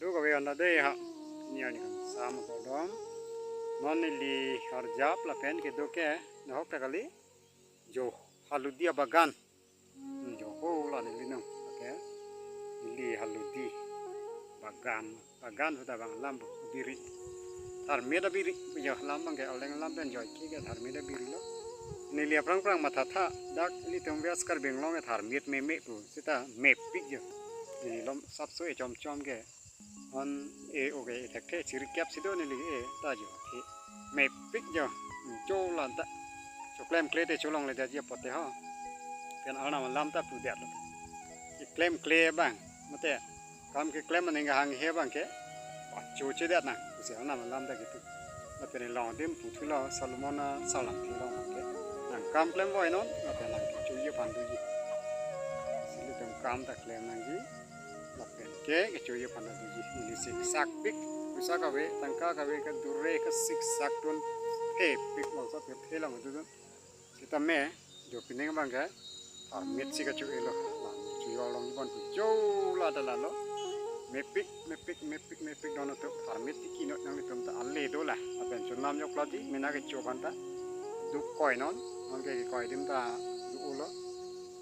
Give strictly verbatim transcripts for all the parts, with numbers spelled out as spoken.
Duk ave anda dei ha. Ni ani kan sam ko dom. Non neli arjap lapen kedo ke nahok ta kali. Jo haludi abagan. Hmm, jo ho la neli nong. Oke. Neli haludi bagan. Bagan sudah bang lam bu biri. Tharmit abiri. Jo lam bang ke aleng lam pen joi ke ke tharmit abiri lo. Neli aphrang phrang matha tha. Dak nelitum West Karbi Anglong ke tharmit meme pu. Seta mepik jo. Neli lom sapso e chom chom ke. On e oke e thekthe chiri kep si do neli e ta jo the. Mepik jo. Jo la ta. Choklem kle te cholongle ta je pote ho. Pen arnam alam ta pu det lo. Keklem kle bang. Mate kam keklem aning hanghe bang ke. Pacho che det na. Kusi arnam alam ta kipu. Lapen long adim pu thulo Solomon asalam thulo bang ke. Nang kam klem voi non. Lapen nang kechoji aphan doji. Silitum kam ta klem nangji. Lapen ke kechoji aphan doji. Neli siksak pik. Pusa kave, tangka kave, kadure kasiksak dun. Thepik bangso pirthe lang dun. Sitame jo pining bang ke tharmit si kacho-e lo. Cho-e along ibon pu jo la da la lo. Mepik, mepik, mepik, mepik don atum tharmit tiki not nanglitum ta ale do la. Lapen chonam jok lo di, mena kecho aphan ta. Duk koi non, non ke koi adim ta duk lo.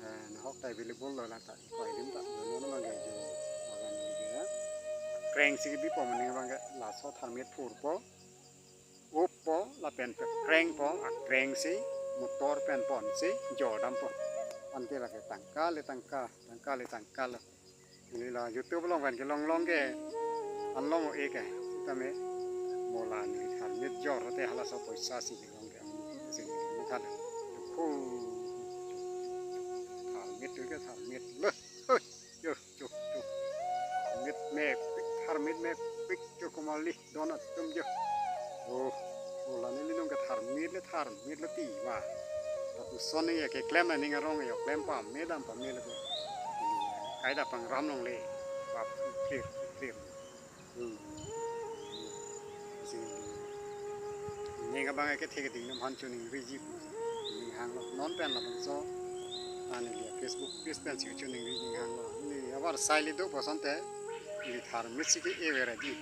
Eh, nahok ta available lo la ta. Koi adim ta, non non ke jo bagan di ya. Kreng si kebi po maning bang ke laso tharmit phur po. Up po, lapen pe kreng po, akreng si, motor pen pon si, jo dam po. Ante lake tangka le tangka, tangka le tangka lo. Neli la YouTube along pen kelong long ke, an long o-e ke, sitame, mo la neli tharmit jor te halaso poisa si kelong ke, si neli matha le. Khu, tharmit tu ke tharmit lo. Hui, yo, yo, yo. Tharmit mepik, tharmit mepik, yo, komat li don atum yo. Oh, oh, la neli nong ke tharmit le tharmit le ti va. Lapuson ni ya keklem aning arong yo klem pame dam pame le ko. Kai da pangram longle. Pap clear, clear. Hmm. Si. Neng abang ke thek ding nam han chuning riji. Ning hang lo. Non pen labangso. Ani dia Facebook page pen si chuning riji hang lo. Ni abar sai le do boson te. Ni tharmit si ke e vera di.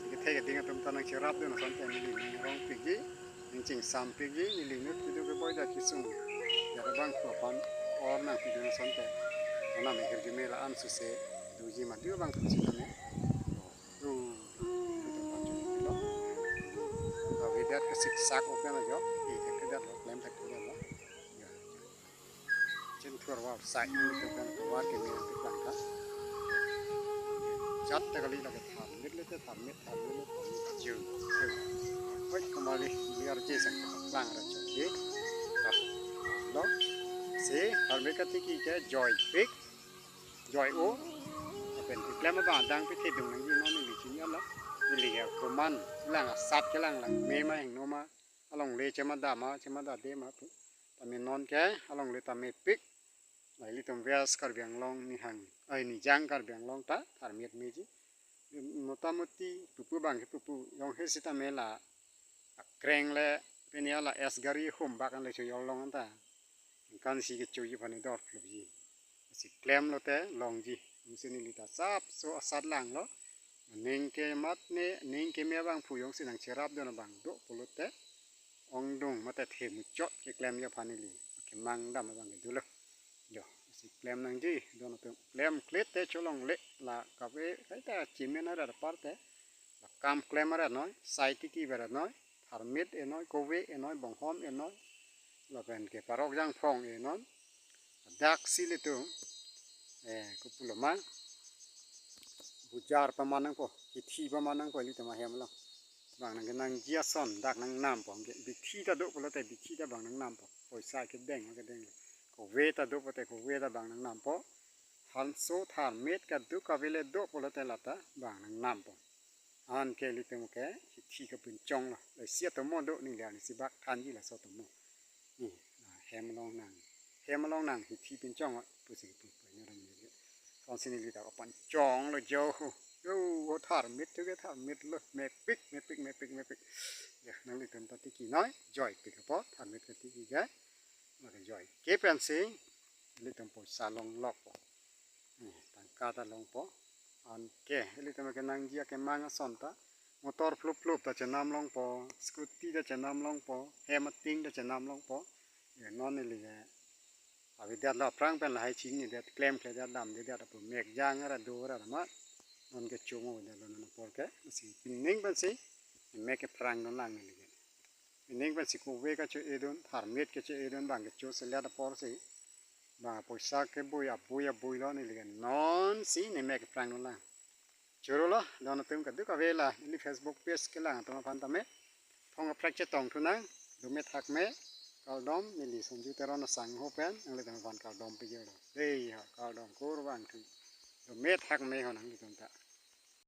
Si ke thek ding atum ta nang cherap do na son te ni ning rong pik di. Ning chingsam pik di. Ni ling nut kidu ke boi da kisung. Ya bang ko pan or nang kidu na son te. Ona me her di me la an su se. Doji ma di bang tu si ta me. Ru, ru, ru, ru, ru, ru, ru. Avedet kesiksak open ajo. Ih, thekthedet lo, klem thekthedet lo. Ya, ya. Chin thur war sai ni tu kan keluar ke ni tu kan ka. Jat ta kali lagi tharmit le te tharmit, tharmit le tharmit. Ju, ju. Oi, komat li liar je sang lang ra chok ke. Lo. Si, tharmit katiki ke joy pik. Joi o. Lapen keklem abang adang pithe dung nangji non neli chini ala. Neli ya komat lang asat kelang lang me ma hingno ma. Alongle chema da ma, chema da de ma pu. Tame non ke alongle ta mepik. La ilitum West Karbi Anglong ni hang. Ai ni jang Karbi Anglong ta tharmit meji. Motamoti pupu bang ke pupu jong he sitame la akreng le pini ala S gari hum bak an le cho yol long anta. Kan si kechoji aphan dor klupji. Si klem lote longji. Musi neli ta sapso asat lang lo. Ning kemat ne, ning keme abang pu jongsi nang cherap do na bang do pulote. Ongdung mate the muchot keklemji aphan neli. Kemang dam abang kedo lo. Jo, si klem nangji, don atum klem klet te cholongle la kave kaita chimen arat apar te. La kam klem arat noi, sai tiki berat noi, tharmit e noi, kove e noi, bonghom e noi. Lapen ke parok jangphong e noi. Dak si ilitum, eh, kopulo ma. Bujar paman nangpo, kithi paman nangpo ilitum ahem lo. Bang nang kenangji ason, dak nangnam po, ke bithi ta do pulote bithi ta bang nangnam po. Poisa kedeng, kedeng. Kove ta do pulote kove ta bang nangnam po. Hanso tharmit kaduk kave le do pulote lata bang nangnam po. Anke ilitum ke hithi kapinchong lo. Lasi atomo do ning lian si bak thanji laso atomo. Ni, ah, hem along nang. Hem along nang hithi pinchong pusi pu pu ni ram ni. Kon sini lita kapan chong lo jo ho. Jo ho tharmit tu ke tharmit lo. Mepik, mepik, mepik, mepik. Ya, nanglitum ta tiki noi. Joi pik po. Tharmit ke tiki ke. Maka joi. Ke pensi. Ilitum poisa long lok po. Ni, tangka ta long po. Anke ilitum ke nangji akemang ason ta, motor flup flup ta chenam longpo, scooty ta chenam longpo, hem ating ta chenam longpo. Ye non ili ke avedet lo, aphrang pen lahai chinidet, klemkledet, damdedet, apu mek jang ra do ra ma. Non ke chomo avedet lo non apor ke, si pining pensi mek kephrang non lang ili ke. Pining pensi kove kacho-edun, tharmit kacho-edun, bang kecho selet aporsi, bang poisa kebui abui abui lo neli ke. Non si ne mek kephrang non lang. Choro lo, don atum kadokave la neli Facebook page kelang atum aphan tame thong kaprek chetong thunang. Dome thakme, kardom, neli Sonju Teron asangho pen nanglitum aphan kardom pejor lo. Dei ha, kardom kurvangthu. Dome thakme ho nanglitum ta.